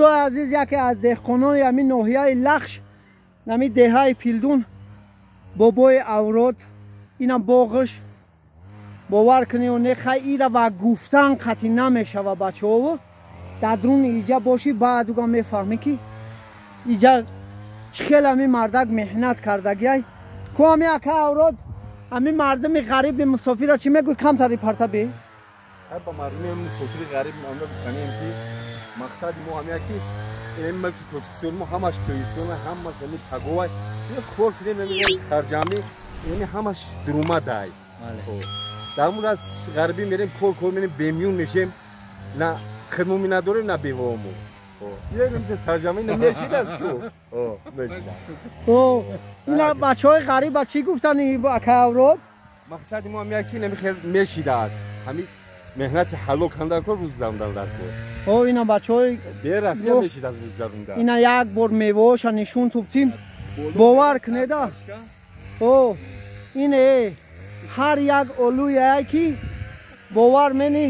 Дӯстои азиз, яке аз деҳқонони ҳамин ноҳияи Лахш, ҳамин деҳаи Пилдун, бобои Аврод, инам боғш. Бовар кунед ё не, хай ира ва гуфтан қатъи намешава бачаҳово. Дар дуруни иҷа бошӣ, баъд уга мефаҳмӣ ки иҷа чӣ хел ҳамин мардак меҳнат кардагиай. Ку ҳамин ака Аврод, ҳамин мардуми ғариби мусофира чӣ мегӯй? Камтари парта бе? Ба мардуми мусофири ғариб амра гуфтанием ки мақсади мо ҳамия ки ин мулки Тоҷикистон мо ҳамаш кӯҳистон, ҳамаш ҳамин тагова. Кор кунем, сарҷамӣ, яъне ҳамаш дурумадай. Дар мун аз ғарбӣ мерем, кор мерем, бемиён мешем, на хидмуми надорем, на бевоому. Сарҷамӣ мешидааст ку. Ина бачаҳои ғариба чӣ гуфтани ака Аврод? Мақсади мо ҳамия ки мешидааст, ҳамин меҳнати ҳалол кандар кор, рӯз гузарондан дар кор. О, ина бачаҳои берасия мешидааст рӯз гузаронда. Ина як бор меваоша нишон туптим, бовар кунеда. О, ине ҳар як олӯяе ки бовар мени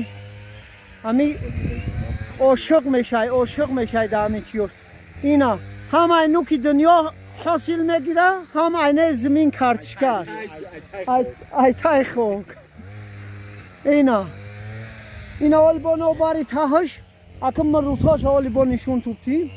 ҳами ошиқ мешай, ошиқ мешай дар ҳами чиёш. Ина ҳамаи нуки дунё ҳосил мегира, ҳам айнаи зимин картишкаш айтай хок. Ина ина оли бо нобари таҳаш акм рӯзҳош оли бо нишон туптим.